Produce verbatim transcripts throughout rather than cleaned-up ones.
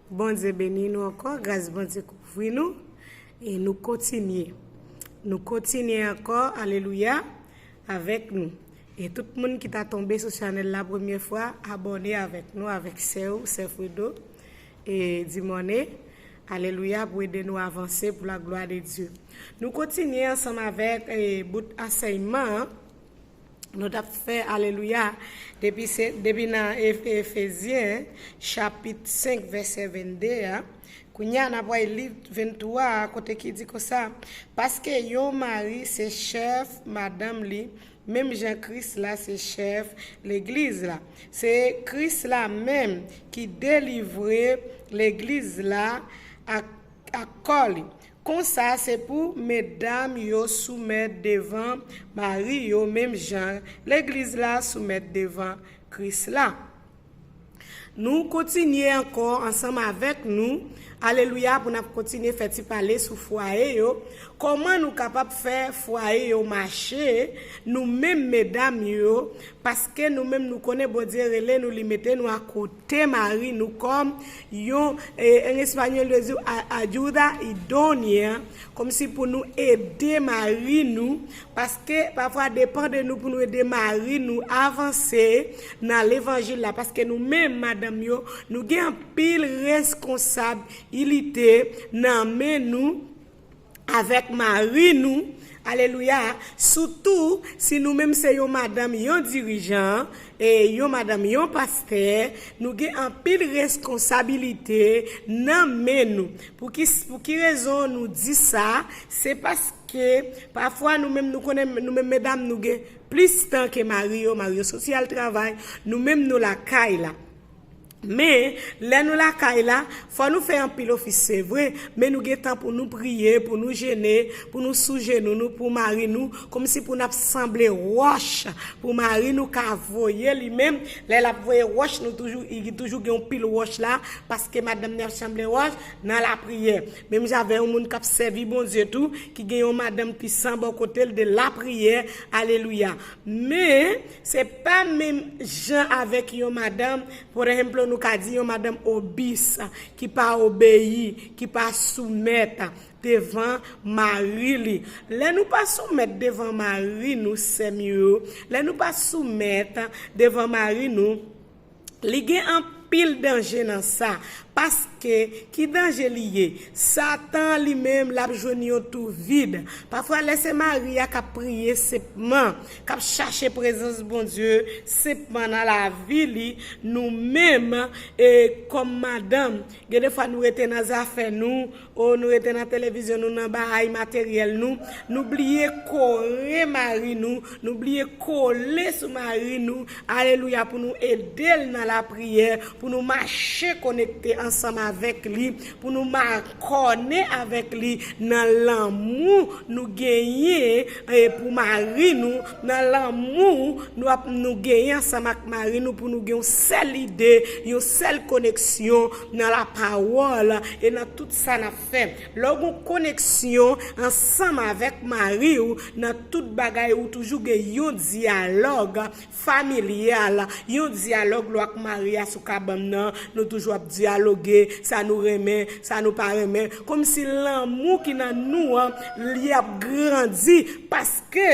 Bondye beni nou ankò, gras Bondye kouvri nou, e nou kontinye. Nou kontinye ankò, alelouya, avèk nou. E tout moun ki ta tonbe sou chanèl la premye fwa, abòne avèk nou, avèk sè ou, sè Fredo, e Dimone, alelouya, pou ede nou avanse pou la glwa de Dye. Nou kontinye ansanm avèk e, bout ansèyman an. Nou t ap fè, alelouya, depi, se, depi nan Ef- Efezyen, chapit senk, vèsè vennde a. Kounye a, n ap wè li venntwa a, kote ki di konsa, paske yon mari se chèf madanm li, menm jan Kris la se chèf legliz la. Se Kris la menm ki delivre legliz la ak, ak kò li. Konsa, se pou medam yo soumèt devan mari yo, menm jan legliz la soumèt devan Kris la. Nou kontinye ankò ansanm avèk nou, alelouya, pou n ap kontinye fè ti pale sou fwaye yo. Kòman nou kapab fè fwaye yo mache, nou menm medam yo, paske nou menm nou konnen Bondye rele nou, li mete nou akote mari nou kòm yon, e, en espanyol yo di, a- ayuda idónea, kòmsi pou nou ede mari nou, paske pafwa depann de nou pou nou ede mari nou avanse nan levanjil la, paske nou menm madanm yo, nou gen anpil reskonsablite nan men nou avèk mari nou, alelouya, sitou si nou menm se yon madanm, yon dirijan, e yon madanm, yon pastè, nou gen anpil reskonsablite nan men nou. Pou ki, pou ki rezon nou di sa? Se paske pafwa nou menm nou konnen, nou menm medam, nou gen plis tan ke mari yo, mari yo soti al travay, nou menm nou lakay la. Men, lè nou lakay la, fò nou fè anpil ofis, se vre, men nou gen tan pou nou priye, pou nou jene, pou nou sou jenou nou, pou mari nou, kòmsi pou n ap sanble wòch, pou mari nou ka voye li menm. Lè l ap voye wòch, nou toujou, li toujou gen yon pil wòch la, paske madanm li ap sanble wòch nan lapriyè. Menm jan avè yon moun k ap sèvi Bondye tou, ki gen yon madanm ki san bò kote l de lapriyè, alelouya. Men, se pa menm jan avèk yon madanm, por ejemplo, nou ka di yon madanm obis, ki pa obeyi, ki pa soumèt devan mari li. Lè nou pa soumèt devan mari nou, sè m yo, lè nou pa soumèt devan mari nou, li gen anpil danje nan sa. Paske, ki danje li ye? Satan li menm, l ap jwenn yon tou vid. Pafwa, lè se mari a k ap priye senpman, k ap chache prezans Bondye senpman nan lavi li, nou menm, e, kòm madanm, gen defwa nou rete nan zafè nou, o nou rete nan televizyon nou, nan bagay materyèl nou, nou bliye kore mari nou, nou bliye kole sou mari nou, alelouya, pou nou ede l nan lapriyè, pou nou mache konekte ansanm avèk li, pou nou makònen avèk li nan lanmou nou genyen, e, pou mari nou, nan lanmou nou ap, nou genyen ansanm ak mari nou, pou nou gen yon sèl ide, yon sèl koneksyon nan lapawòl e nan tout sa n ap fè. Lè w gen yon koneksyon ansanm avèk mari w, nan tout bagay ou toujou gen yon dyalòg familyal, yon dyalòg lè w ak mari a sou kabann nan, nou toujou ap dyaloge, sa nou renmen, sa nou pa renmen, kòmsi lanmou ki nan nou an, li ap grandi, paske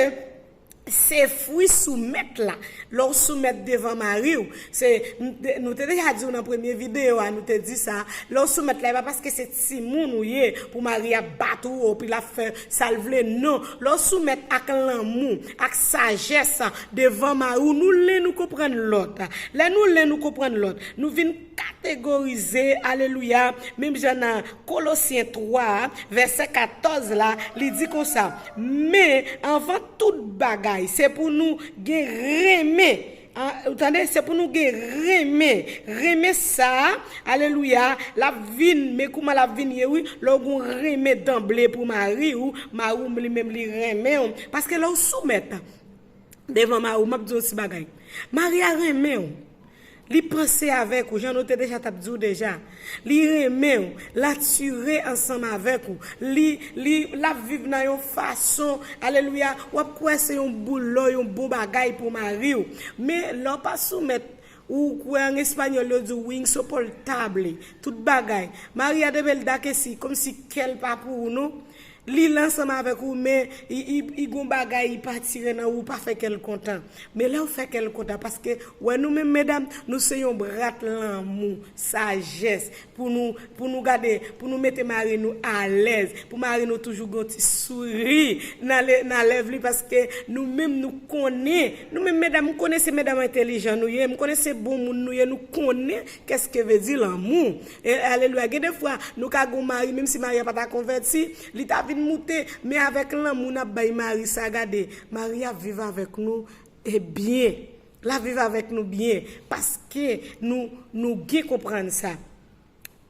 se fwi soumèt la. Lè w soumèt devan mari w, se, nou te, nou te deja di w nan premye videyo a, nou te di sa, lè w soumèt la, e pa paske se timoun ou ye, pou mari a bat ou, epi l ap fè sa l vle, non. Lè w soumèt ak lanmou, ak sajès devan mari w, nou len nou konprann lòt. Lè nou len nou konprann lòt, nou vin kategorize, alelouya, menm jan nan Kolosyen twa, vèsè katòz la, li di konsa, men anvan tout bagay, se pou nou gen renmen. An, ou tande, se pou nou gen renmen. Renmen sa, alelouya, l ap vin, men kouman l ap vin ye, wi, lè w gen renmen danble pou mari w, mari w li menm li renmen w. Paske lè w soumèt devan mari w, m ap di w yon ti bagay. Mari a renmen w. Li panse avèk ou, jan nou te deja t ap di w deja. Li renmen w, l atire ansanm avèk ou. Li, li, l ap viv nan yon fason, alelouya, w ap kwè se yon boul lò, yon bon bagay pou mari w. Men, lè w pa soumèt Ou kwè an espanyòl yo di w insoportable. Tout bagay. Mari a depi l dakesi, kòmsi kè l pa pou ou non. Li la ansanm avèk ou, men i, i, i gon bagay, i pa tire nan ou, pa fè kè l kontan. Men lè w fè kè l kontan, paske, wè nou menm medam, nou se yon brat lanmou, sajès, pou nou, pou nou gade, pou nou mete mari nou alèz, pou mari nou toujou gen yon ti souri nan le, nan lèv li, paske nou menm nou konnen, nou menm medam, m konnen se medam entèlijan nou ye, m konnen se bon moun nou ye, nou konnen kèske vle di lanmou. E, alelouya. Gen de fwa, nou ka gon mari, menm si mari a pa ta konvèti, li ta vin moute, men avèk lanmou n ap bay mari sa, gade, mari ap viv avèk nou, e byen. L ap viv avèk nou byen, paske nou, nou gen konprann sa.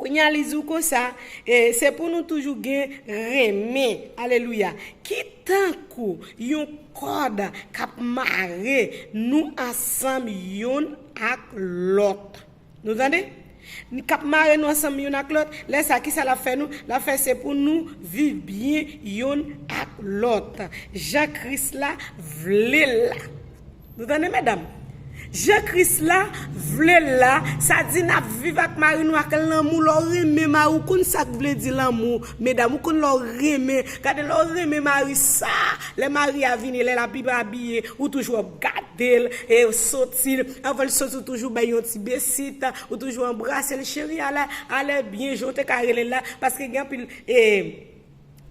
Kounye a, li di w konsa, e, se pou nou toujou gen renmen, alelouya, ki tankou yon kòd k ap mare nou ansanm youn ak lòt. Nou tande? K ap mare nou ansanm youn ak lòt. Lè sa, kisa l ap fè nou? L ap fè se pou nou viv byen youn ak lòt. Jan Kris la vle l la. Nou tande, medam? Jan Kris la vle l la, sa di n ap viv ak mari nou ak lanmou. Lè w renmen mari w, konn sa k vle di lanmou. Medam, ou konn lè w renmen. Gade, lè w renmen mari sa, lè mari a vini, lè l ap abiye, ou toujou ap gade l, e soti l. Anvan l soti, ou toujou bay yon ti besit, ou toujou anbrase l, cheri, alè, alè byen, jan w te ka rele l la, paske gen anpil, e,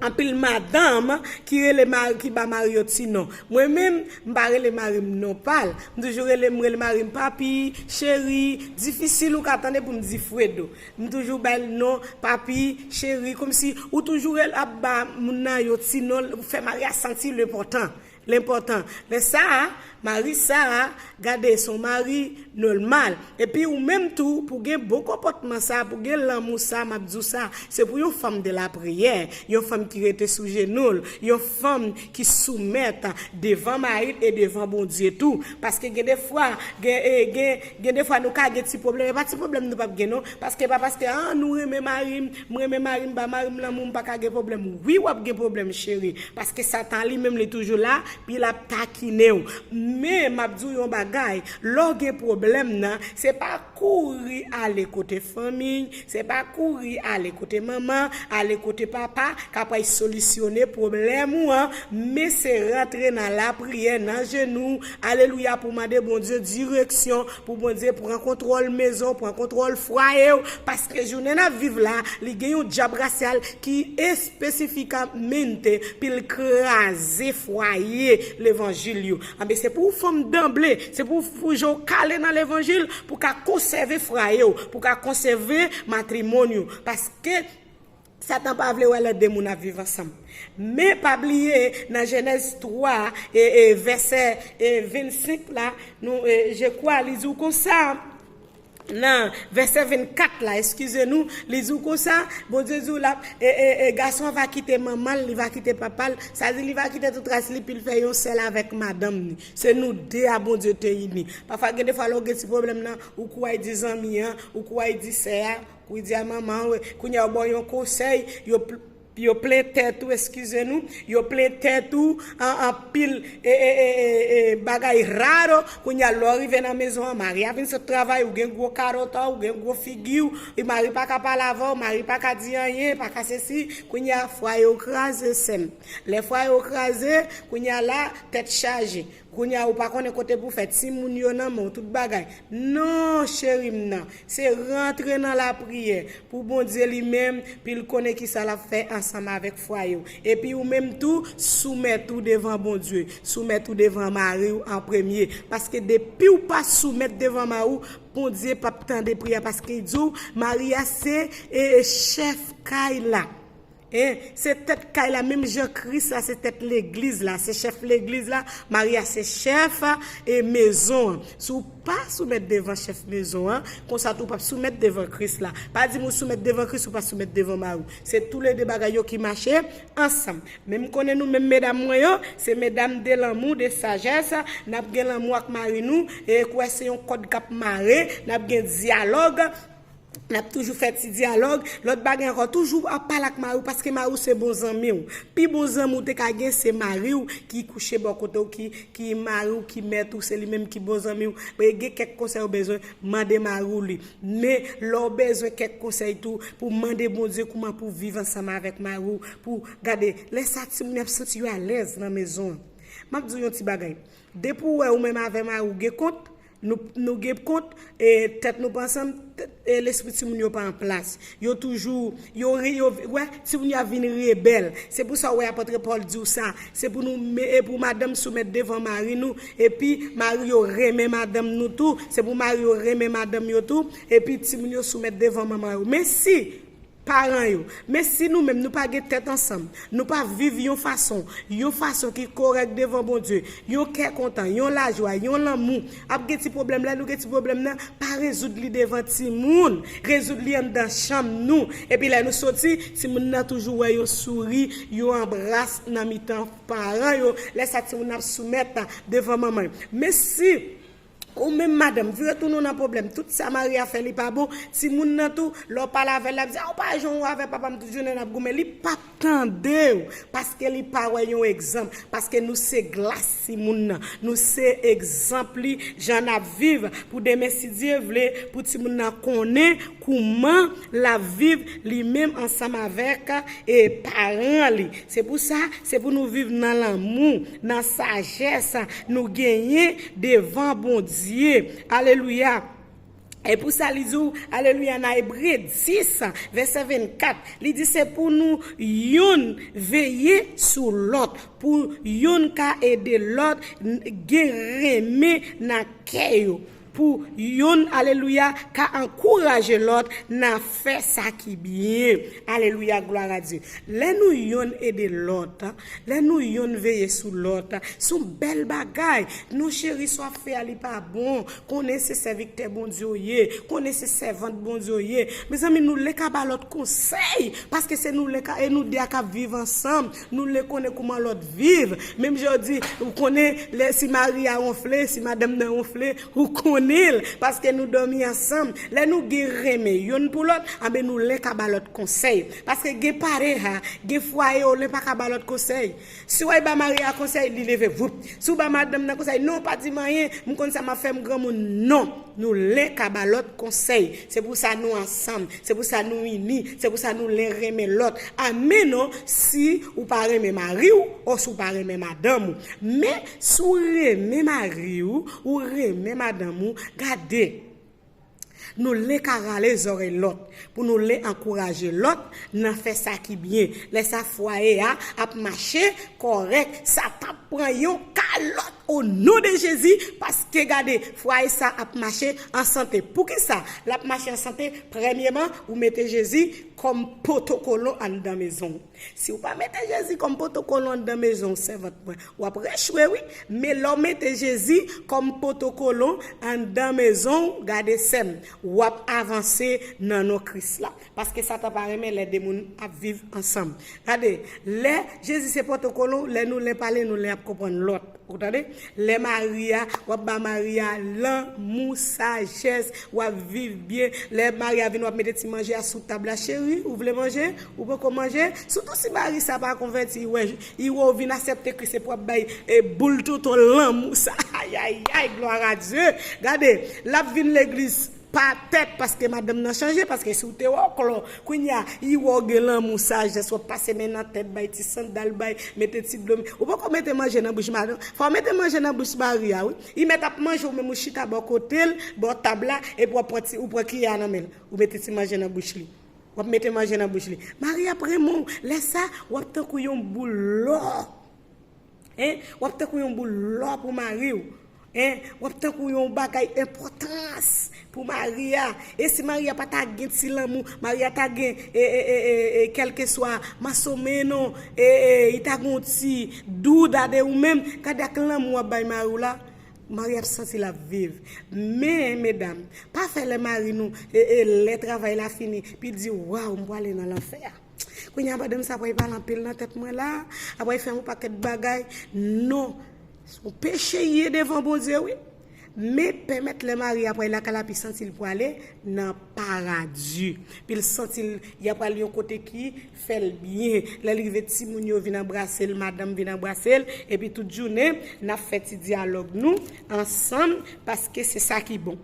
anpil madanm ki rele mari, ki ba mari yo ti non. Mwen menm, m pa rele mari m non pa l. M toujou rele, m rele mari m papi, cheri, difisil ou ka tande pou m di Fredo. M toujou ba l non papi, cheri, kòmsi ou toujou rele, ap ba moun nan yo ti non, ou fè mari a santi l enpòtan. L enpòtan. Lè sa a, mari sa a, gade, se yon mari nòmal. Epi ou menm tou, pou gen bon konpòtman sa, pou gen lanmou sa, m ap di w sa, se pou yon fanm de lapriyè, yon fanm ki rete sou jenou l, yon fanm ki soumèt devan mari l e devan Bondye tou. Paske gen de fwa, gen, e, gen, gen de fwa nou ka gen ti pwoblèm, e pa ti pwoblèm nou p ap gen non, paske pa paske, a, nou renmen mari m, m renmen mari m, ba mari m lanmou, m pa ka gen pwoblèm. Wi, w ap gen pwoblèm, cheri, paske Satan li menm li toujou la, pi l ap takinen w. Men, m ap di w yon bagay, lè w gen pwoblèm nan, se pa kouri ale kote fanmi, se pa kouri ale kote manman, ale kote papa, k ap pral solisyone pwoblèm ou an, men se rantre nan lapriyè, nan jenou, alelouya, pou mande Bondye direksyon, pou Bondye pran kontwòl mezon, pran kontwòl fwaye w, paske jounen n ap viv la, li gen yon dyab rasyal ki espesifikamente pou l kraze fwaye levanjil yo. Anben, se pou w fanm danble, se pou w fouge w kale nan levanjil, pou w ka konsève fwaye w, pou w ka konsève matrimony ou. Paske Satan pa vle wè lè de moun ap viv ansanm. Men pa bliye, nan Jenèz twa, e, e, vèsè, e, vennsenk la, nou, e, je kwa, li di w konsa, nan vèsè vennkat la, eskize nou, li di w konsa, Bondye di w l ap, e, e, e, gason an va kite manman l, li va kite papa l, sa di li va kite tout ras li, pou l fè yon sèl avèk madanm li. Se nou de a Bondye te ini. Pafwa, gen de fwa, lè w gen ti pwoblèm nan, ou kou al di zanmi an, ou kou al di sè a, kou di a manman an, kounye a yo ba w yon konsèy, yo pl-, yo plen tèt ou, eskize nou, yo plen tèt ou, an, anpil, e, e, e, e, e, bagay raro, kounye a lè w rive nan mezon an, mari a vin sot travay, ou gen gwo karotò, ou gen gwo figi w, e mari pa ka pale avè w, mari pa ka di anyen, pa ka sesi, kounye a fwaye w kraze, sè m. Lè fwaye w kraze, kounye a la, tèt chaje. Kounye a ou pa konnen kote pou fè timoun yo nan men w, tout bagay. Non, cheri m nan. Se rantre nan lapriyè pou Bondye li menm, pou l konnen kisa l ap fè ansanm avèk fwaye w. Epi ou menm tou, soumèt ou devan Bondye. Soumèt ou devan mari w an premye. Paske depi w pa soumèt devan mari w, Bondye p ap tande priyè, paske l di w, mari a se, e, e, chèf kay la. E, se tèt kay la, menm jan Kris la se tèt legliz la, se chèf legliz la, mari a se chèf, e, mezon an. Si w pa soumèt devan chèf mezon an, konsa tou w p ap soumèt devan Kris la. Pa di m ou soumèt devan Kris, ou pa soumèt devan mari w. Se toulede bagay yo ki mache ansanm. Men m konnen nou menm medam mwen yo, se medam de lanmou, de sajès, n ap gen lanmou ak mari nou, e kwè se yon kòd k ap mare, n ap gen dyalòg. N ap toujou fè ti dyalòg. Lòt bagay ankò, toujou ap pale ak mari w, paske mari w se bon zanmi w. Pi bon zanmi w te ka gen, se mari w ki kouche bò kote w, ki, ki mari w, ki mèt ou, se li menm ki bon zanmi w. Men gen kèk konsèy ou bezwen, mande mari w li. Men lè w bezwen kèk konsèy tou, pou mande Bondye kouman pou viv ansanm avèk mari w, pou gade, lè sa timoun yo ap santi yo alèz nan mezon an. M ap di w yon ti bagay. Depi w wè ou menm avè mari w gen kont, nou, nou gen kont, e tèt nou pa ansanm, tèt, e lespri timoun yo pa an plas. Yo toujou, yo, re- yo, wè, timoun yo ap vin rebèl. Se pou sa w wè apòt Pòl di w sa. Se pou nou, e pou madanm soumèt devan mari nou, epi mari yo renmen madanm nou tou. Se pou mari yo renmen madanm yo tou, epi timoun yo soumèt devan manman yo. Men si paran yo. Men si nou menm nou pa gen tèt ansanm, nou pa viv yon fason, yon fason ki kòrèk devan Bondye, yon kè kontan, yon lajwa, yon lanmou, ap gen ti pwoblèm, lè nou gen ti pwoblèm nan, pa rezoud li devan timoun, rezoud li anndan chanm nou. Epi lè nou soti, timoun nan toujou wè yon souri, yon anbras nan mitan paran yo, lè sa timoun nan ap soumèt devan manman yo. Men si ou menm madanm, vire tounen w nan pwoblèm. Tout sa mari a fè, li pa bon. Timoun nan tou, lè w pale avè l, l ap di, a, ou pa jan ou avè papa m tout jounen n ap goumen. Li p ap tande w, paske li pa wè yon egzanp. Paske nou se glas timoun nan. Nou se egzanp li, jan n ap viv. Pou demen, si Dye vle, pou timoun nan konnen kouman l ap viv li menm ansanm avèk, e, paran li. Se pou sa, se pou nou viv nan lanmou, nan sajès nou genyen devan Bondye. Alelouya. E pou sa, li di w, alelouya, nan Ebre dis, vèsè vennkat, li di se pou nou yonn veye sou lòt, pou yonn ka ede lòt, n- gen renmen nan kè yo. Pou yonn, alelouya, ka ankouraje lòt nan fè sa ki byen. Alelouya, glwa a Dye. Lè nou yonn ede lòt, lè nou yonn veye sou lòt, se yon bèl bagay. Non cheri, sa w ap fè a, li pa bon. Konnen se sèvitè Bondye w ye. Konnen se sèvant Bondye w ye. Mezanmi, nou lè ka ba lòt konsèy. Paske se nou lè ka, e nou de a k ap viv ansanm. Nou lè konnen kouman lòt viv. Menm jan w di, ou konnen, lè, si mari a wonfle, si madanm nan wonfle, ou konnen l, paske nou dòmi ansanm. Lè nou gen renmen yonn pou lòt, anben nou lè ka ba lòt konsèy. Paske gen pareha, gen fwaye ou lè pa ka ba lòt konsèy. Si w al ba mari a konsèy, li leve, voup. Si w ba madanm nan konsèy, non, pa di m anyen, m konn sa m ap fè, m granmoun. Non, nou lè ka ba lòt konsèy. Se pou sa nou ansanm, se pou sa nou ini, se pou sa nou lè renmen lòt. Amèn non, si ou pa renmen mari w, o si ou pa renmen madanm ou. Men, si w renmen mari w, ou renmen madanm ou, gade. Nou lè ka rale zòrèy lòt, pou nou lè ankouraje lòt nan fè sa ki byen. Lè sa fwaye a ap mache kòrèk, sa t ap pran yon kalòt o non de Jezi, paske gade, fwaye sa ap mache an sante. Poukisa l ap mache an sante? Premyeman, ou mete Jezi kòm potokolon anndan mezon w. Si w pa mete Jezi kòm potokolon anndan mezon w, sèvant mwen, w ap rechwe, wi. Men lè w mete Jezi kòm potokolon anndan mezon w, gade sè m, w ap avanse nan non Kris la. Paske Satan pa renmen lè de moun ap viv ansanm. Gade, lè Jezi se potokolon, lè nou lè pale, nou lè ap konprann lòt. Ou tande? Lè mari a, w ap ba mari a lanmou, sajès, w ap viv byen. Lè mari a vin, w ap mete ti manje a sou tab la. Cheri, ou vle manje? Ou poko manje? Sitou si mari sa pa konvèti, i wè, i wè w vin aksepte Kris, epi w ap bay, e, boul tonton lanmou sa. Ayayay, glwa a Dye. Gade, l ap vin legliz pa tèt, paske madanm nan chanje, paske si w te wè w klò, kounye a, i wè w gen lanmou, sajès, w ap pase men nan tèt, bay ti sandal, bay, mete ti dlo, ou poko mete manje nan bouch madanm, fò w mete manje nan bouch mari a, wi. I mèt ap manje, ou menm ou chita bò kote l, bò tab la, epi w ap pran ti, ou pran kiyè a nan men l, ou mete ti manje nan bouch li. W ap mete manje nan bouch li. Mari ap renmen w, lè sa, w ap tankou yon boul lò. Hein? W ap tankou yon boul lò pou mari w. Hein? W ap tankou yon bagay enpòtans pou mari a. E si mari a pa ta gen ti lanmou, mari a ta gen, e, e, e, e, e, kèlkeswa masomenon, e, e, li ta gen yon ti douda de ou menm, gade ak lanmou w ap bay mari w la, mari ap santi l ap viv. Men, medam, pa fè lè mari nou, e, e, lè travay la fini, pi di, waw, m pwale nan lanfè a. Kounye a, madanm sa pral pale anpil nan tèt mwen la, apral fè yon pakèt bagay. Non. Se yon peche l ye devan Bondye, wi. Men pèmèt lè mari a pral lakay la, pou l santi l prale nan paradi. Pou l santi l, y a pral yon kote ki fè l byen. Lè l rive, timoun yo vin anbrase l, madanm vin anbrase l, epi tout jounen, n ap fè ti dyalòg nou ansanm, paske se sa ki bon.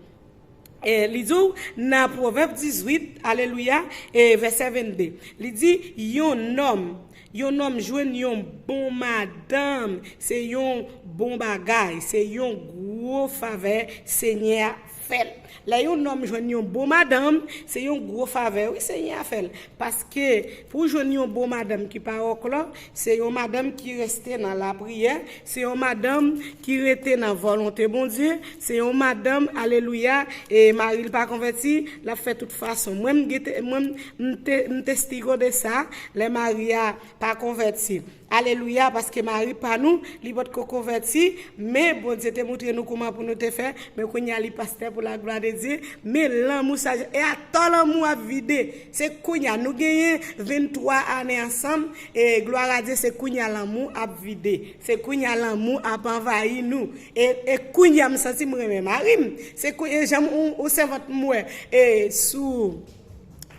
E, li di w nan Pwovèb dizuit, alelouya, e vèsè vennde, li di, yon nonm, yon nonm jwenn yon bon madanm, se yon bon bagay, se yon gwo favè Senyè a fè l. Lè yon nonm jwenn yon bon madanm, se yon gwo favè, wi, Senyè a fè l. Paske pou w jwenn yon bon madanm ki pa wòklò, se yon madanm ki rete nan lapriyè, se yon madanm ki rete nan vòlonte Bondye, se yon madanm, alelouya, e mari l pa konvèti, l ap fè tout fason. Mwen, m gete, mwen, m te, m testigo de sa, lè mari a pa konvèti. Alelouya, paske mari pa nou, li potko konvèti, men Bondye te montre nou kouman pou nou te fè, men kounye a li pastè pou la glwa de Dye, men lanmou sa, e atò lanmou ap vide. Se kounye a, nou genyen venntwa ane ansanm, e glwa a Dye, se kounye a lanmou ap vide. Se kounye a lanmou ap anvayi nou. E, e kounye a m santi m renmen mari m. Se kounye a, jan m, ou, ou sèvant m wè, e sou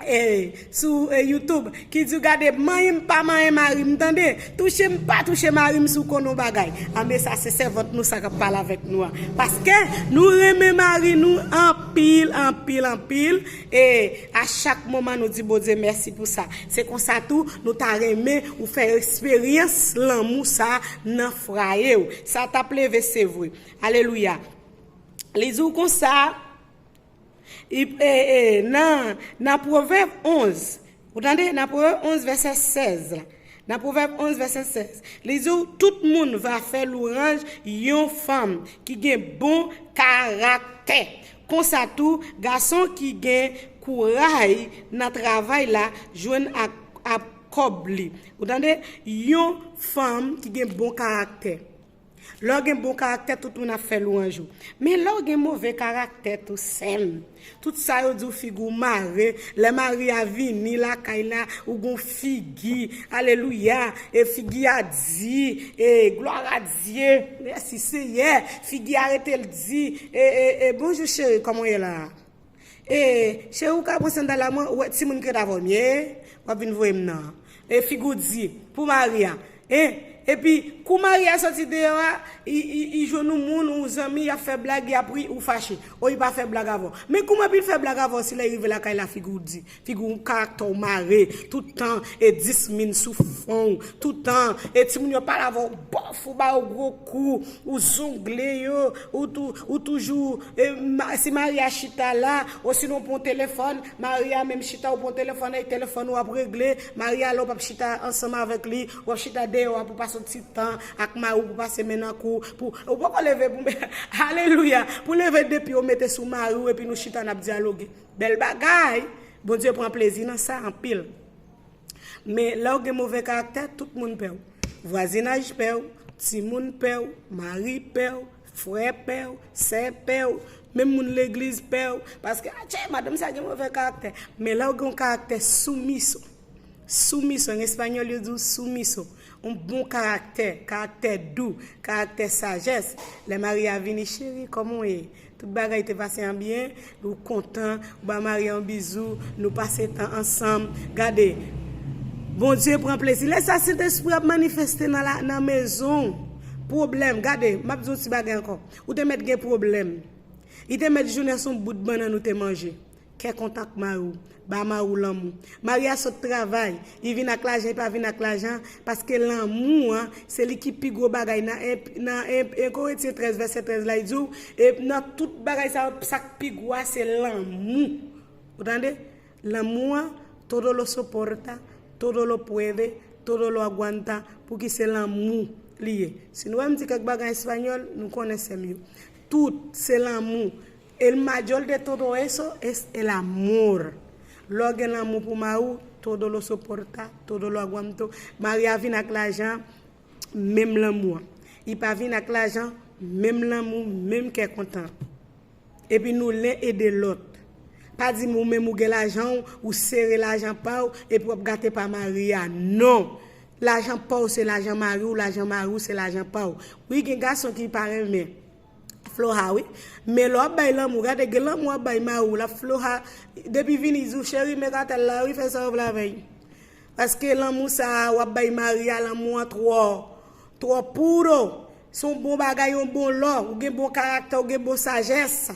e, sou e, YouTube, ki di w gade, manyen m pa manyen mari m, tande, touche m pa touche mari m si w konnen yon bagay. Anben, sa se sèvant nou sa k ap pale avèk nou an. Paske nou renmen mari nou anpil, anpil, anpil. E a chak moman, nou di Bondye mèsi pou sa. Se konsa tou, nou ta renmen ou fè eksperyans lanmou sa nan fwaye w. Sa t ap leve, se vre. Alelouya. Li di w konsa, e, e, nan, nan Pwovèb onz, ou tande, nan Pwovèb onz, vèsè sèz la. Nan Pwovèb onz, vèsè sèz, li di w, tout moun va fè lwanj yon fanm ki gen bon karaktè. Konsa tou, gason ki gen kouray nan travay la jwenn ak, ak kòb li. Ou tande? Yon fanm ki gen bon karaktè. Lè w gen bon karaktè, tout moun ap fè lwanj ou. Men lè w gen move karaktè tou, sè m, tout sa yo di w, figi w mare, lè mari a vini lakay la, ou gon figi, alelouya, e figi a di, e glwa a Dye, mèsi Seyè, figi a rete l di, e, e, e, bonjou cheri, kòman w ye la? E, cheri, ou ka pran sandal la, mwen, ou wè timoun ki ret avè w, m ye, w ap vin voye m nan. E, figi w di, pou mari a. E, epi, kou mari a soti deyò a, i, i, i jwenn yon moun, yon zanmi, y ap fè blag, y ap ri, ou fache. O, i pa fè blag avè w. Men kouman pou l fè blag avè w si lè l rive lakay la, figi w di, figi w karaktè w mare, tout tan, e dis min sou fwon w, tout tan, e timoun yo pale avè w, bòf, ou ba yo gwo kou, ou zongle yo, ou tou, ou toujou, e, ma, si mari a chita la, osinon w pran telefòn, mari a menm chita, ou pran telefòn, e telefòn ou ap regle, mari a lè w p ap chita ansanm avèk li, w ap chita deyò a pou pase yon ti tan ak mari w, pou pase men nan kou, pou, ou poko leve pou, alelouya, pou leve de pye w mete sou mari w, epi nou chita n ap dyaloge. Bèl bagay, Bondye pran plezi nan sa anpil. Men lè w gen move karaktè, tout moun pè w. Vwazinaj pè w, timoun pè w, mari pè w, frè pè w, sè pè w, menm moun legliz pè w. Paske, atchè, madanm sa gen move karaktè. Men lè w gen yon karaktè soumiso, soumiso, an espanyòl yo di w soumiso, yon bon karaktè, karaktè dou, karaktè sajès. Lè mari a vini, cheri, kòman w ye? Tout bagay te pase an byen, nou kontan, ou ba mari a yon bizou, nou pase tan ansanm. Gade, Bondye pran plezi. Lè sa, Sentespri ap manifeste nan la, nan mezon w. Pwoblèm, gade, m ap di w ti bagay ankò. Ou te mèt gen pwoblèm. Li te mèt jounen se yon bout bannann ou te manje. Kè kontan ak mari w. Ba mari w lanmou. Mari a sot travay. Li vin ak lajan, li pa vin ak lajan. Paske lanmou an, se li ki pi gwo bagay. Nan en, nan en, en Korentyen trèz, vèsè trèz la, li di w, e nan tout bagay sa yo, sa k pi gwo a, se lanmou. Ou tande? Lanmou an, todo lo soporta, todo lo puede, todo lo aguanta, pouki se lanmou li ye. Si nou wè m di kèk bagay an espanyòl, nou konnen sè m yo. Tout se lanmou. El mayor de todo eso es el amor. Lè w gen lanmou pou mari w, todo lo soporta, todo lo aguanto. Mari a vin ak lajan, menm lanmou an. Li pa vin ak lajan, menm lanmou, menm kè kontan. Epi nou len ede lòt. Pa di m ou menm ou gen lajan w, ou sere lajan pa w, epi w ap gate pa mari a. Non! Lajan pa w se lajan mari w, lajan mari w se lajan pa w. Wi, gen gason ki pa renmen Floha, wi. Men lè w ap bay lanmou, gade, gen lanmou w ap bay mari w, l ap floha. Depi vini, di w, cheri, men katèl la, wi, fè sa w vle avè l. Paske lanmou sa a, w ap bay mari a, lanmou an twò, twò puro. Se yon bon bagay, yon bon lò. Ou gen bon karaktè, ou gen bon sajès.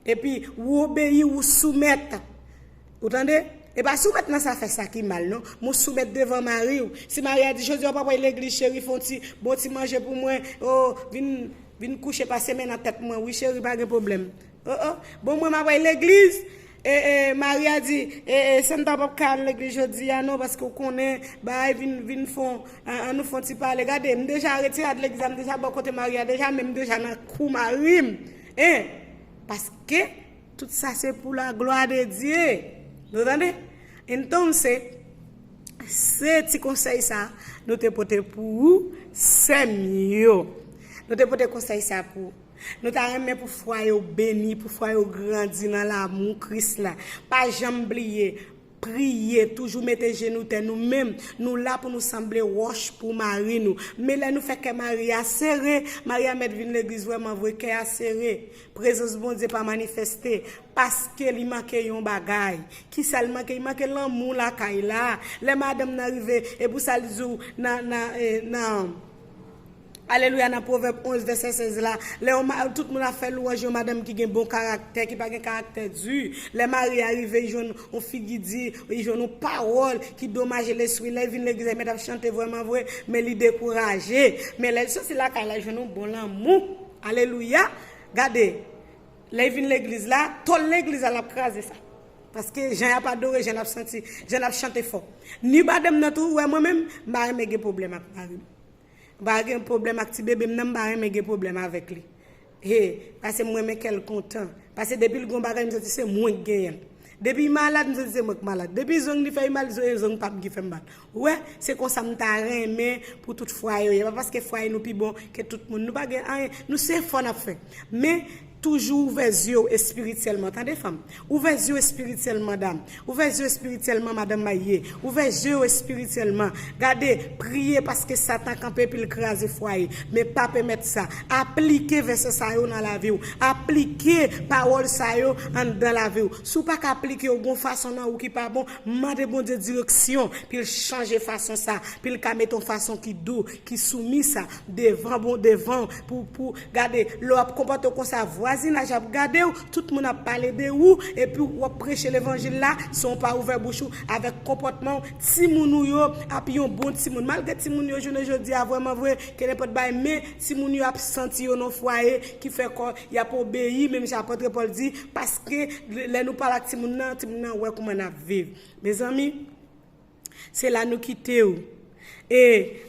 Epi, ou obeyi, ou soumèt. Ou tande? E pa soumèt nan sa fè sa ki mal, non. Men w soumèt devan mari w. Si mari a di, jodi a w pa pral legliz, cheri, fè yon ti, bon ti manje pou mwen. O, vin, vin kouche, pase men nan tèt mwen. Wi, cheri, pa gen pwoblèm. O, o. Bon, mwen, m ap pral legliz. E, e, mari a di, e, e, Santa p ap ka al legliz jodi a, non, paske w konnen, bay, vin, vin fè yon, an, an nou fè yon ti pale. Gade, m deja retire a legliz la, m deja bò kote mari a deja, men m deja nan kou mari m. En, paske, Tout sa se pour la gloire de Dieu. Nou tande? Entonces, se ti konsèy sa nou te pote pou ou, sè m yo. Nou te pote konsèy sa pou ou. Nou ta renmen pou fwaye yo beni, pou fwaye yo grandi nan lanmou Kris la. Pa janm bliye, priye, toujou mete je nou tè nou menm. Nou la pou nou sanble wòch pou mari nou. Men lè nou fè kè mari a sere, mari a mèt vin legliz vrèman vre, kè a sere. Prezans Bondye pa manifeste paske li manke yon bagay. Kisa l manke? Li manke lanmou lakay la. Lè madanm nan rive, e pou sa l di w nan, nan, eh, nan, alelouya, nan Pwovèb onz, vèsè sèz la, lè yon ma-, tout moun ap fè lwanj yon madanm ki gen bon karaktè, ki pa gen karaktè di, lè mari a rive, li jwenn yon figi di, li jwenn yon pawòl ki domaje lespri, lè l vin legliz, li mèt ap chante vrèman vre, men li dekouraje. Men lè l soti lakay la, li jwenn yon bon lanmou. Alelouya! Gade, lè l vin legliz la, tòl legliz la, l ap kraze sa. Paske jan y ap adore, jan l ap santi, jan l ap chante fò. Ni madanm nan tou, ou wè mwen menm, m pa renmen gen pwoblèm ak mari m. M pa gen pwoblèm ak ti bebe m nan, m pa renmen gen pwoblèm avèk li. He, paske m renmen kè l kontan. Paske depi l gen yon bagay, m santi se mwen k genyen l. Depi l malad, m santi se mwen k malad. Depi zong li fè l mal, se zong pa m ki fè m mal. Ou wè, se konsa m ta renmen pou tout fwaye yo ye. Pa paske fwaye nou pi bon ke tout moun. Nou pa gen anyen. Nou se efò n ap fè. Men, toujou ouvè zye w espirityèlman. Tande, fanm. Ouvè zye w espirityèlman, dam. Ouvè zye w espirityèlman, madanm marye. Ouvè zye w espirityèlman. Gade, priye paske Satan kanpe epi l kraze fwaye. Men pa pèmèt sa. Aplike vèsè sa yo nan lavi w. Aplike pawòl sa yo anndan lavi w. Si w pa ka aplike yo, gon fason nan ou ki pa bon, mande Bondye direksyon, pou l chanje fason sa, pou l ka mete yon fason ki dou, ki soumis a, devan bon, devan, pou, pou, gade, lè w ap konpòte w konsa, vwazinaj ap gade w, tout moun ap pale de ou, epi w ap preche levanjil la, san w pa ouvè bouch ou, avèk konpòtman w, timoun ou yo ap yon bon timoun. Malgre timoun yo, jounen jodi a, vrèman vre, ke nenpòt bagay, men timoun yo ap santi yo nan fwaye, ki fè kò y ap obeyi, menm jan apòt Pòl di, paske lè nou pale ak timoun nan, timoun nan wè kòman n ap viv. Mezanmi, se la nou kite w. E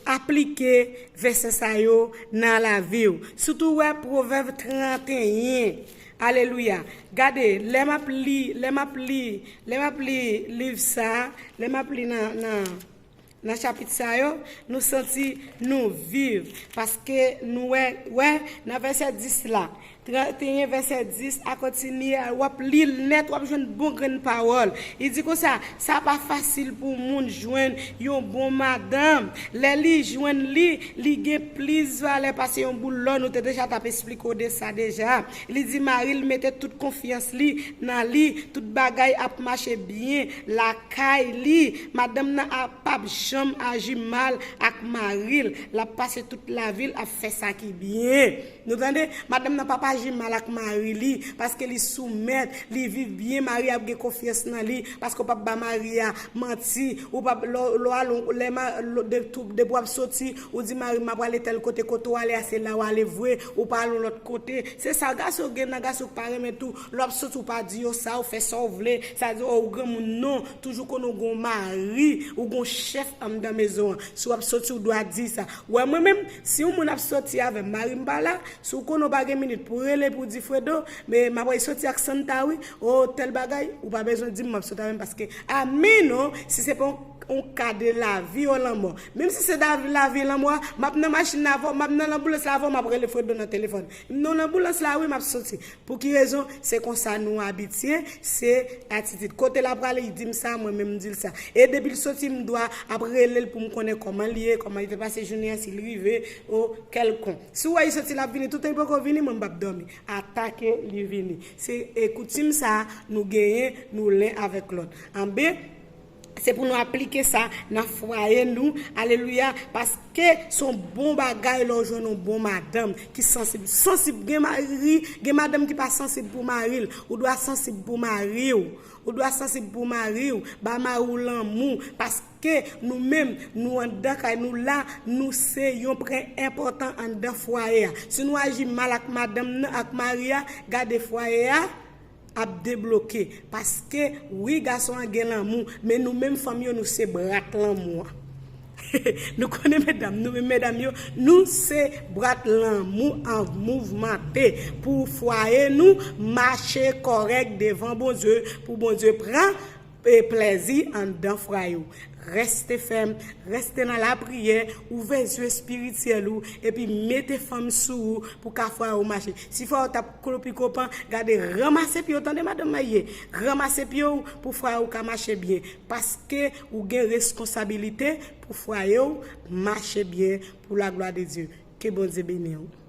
aplike vèsè sa yo nan lavi w. Sitou wè Pwovèb trannteyen. Alelouya. Gade, lè m ap li, lè m ap li, lè m ap li liv sa, lè m ap li nan, nan, nan chapit sa yo, nou santi nou viv. Paske nou wè, wè, nan vèsè dis la, trannteyen vèsè dis a kontinye, w ap li l nèt, w ap jwenn bon grenn pawòl. Li di konsa, sa pa fasil pou moun jwenn yon bon madanm. Lè li jwenn li, li gen plis valè pase yon boul lò, nou te deja t ap esplike w de sa deja. Li di mari l mete tout konfyans li nan li, tout bagay ap mache byen lakay li. Madanm nan ap, p ap janm aji mal ak mari l. L ap pase tout lavi l ap fè sa ki byen. Nou tande? Madanm nan p ap aji mal ak mari li, paske li soumèt, li viv byen, mari a ap gen konfyans nan li, paske w p ap ba mari a manti, ou p ap, lè, lè w al, lè ma-, lè, de, tou, depi w ap soti, ou di mari m, m ap ale tèl kote, kote w ale a, se la w ale vre, ou pa al yon lòt kote. Se sa gason gen nan gason k pa renmen tou. Lè w ap soti, ou pa di yo sa, ou fè sa w vle. Sa di, o, ou granmoun, non. Toujou konnen w gon mari, ou gon chèf anndan mezon an. Si w ap soti, ou dwa di sa. Ou wè mwen menm, si yon moun ap soti avè m, mari m pa la, si w konnen w pa gen minit pou w rele pou w di Fredo, men m ap soti ak Santa wi, o, tèl bagay, ou pa bezwen di m m ap soti avè m paske, a men non, si se pa yon on ka de lavi o lanmò. Menm si se lavi, lavi lanmò a, m ap nan machin la avè w, m ap nan lanboulans la avè w, m ap rele Fredo nan telefòn. M nan lanboulans la wi, m ap soti. Pou ki rezon? Se konsa nou abitye, se atitid. Kote l ap prale, li di m sa, mwen menm m di l sa. E depi l soti, m dwa ap rele l pou m konnen kòman l ye, kòman li te pase jounen an, si l rive, o kèlkonk. Si w wè li soti, l ap vini, toutan li poko vini, mwen m p ap dòmi. Atake li vini. Se e koutim sa a nou genyen, nou len avèk lòt. Anben, se pou nou aplike sa nan fwaye nou. Alelouya. Paske se yon bon bagay lè w jwenn yon bon madanm ki sansib. Sansib, gen mari, gen madanm ki pa sansib pou mari l. Ou dwa sansib pou mari w. Ou dwa sansib pou mari w. Ba mari w lanmou. Paske nou menm, nou anndan kay nou la, nou se yon pwen enpòtan anndan fwaye a. Si nou aji mal ak madanm nan, ak mari a, gade fwaye a ap debloke. Paske, wi, gason an gen lanmou, men nou menm fanm yo, nou se brat lanmou an. Nou konnen medam, nou menm medam yo, nou se brat lanmou an mouvmante pou fwaye nou mache kòrèk devan Bondye, pou Bondye pran e plèzi anndan fwaye w. Rèste fèm, rèste nan lapriyè, ouvè zye espirityèl ou, epi mete fanm sou ou pou ka fwaye w mache. Si fwaye w t ap klopikopan, gade, ranmase pye w, tande madanm maye, ranmase pye w pou fwaye w ka mache byen. Paske ou gen reskonsabilite pou fwaye w mache byen, pou laglwa de Dye. Ke Bondye beni w.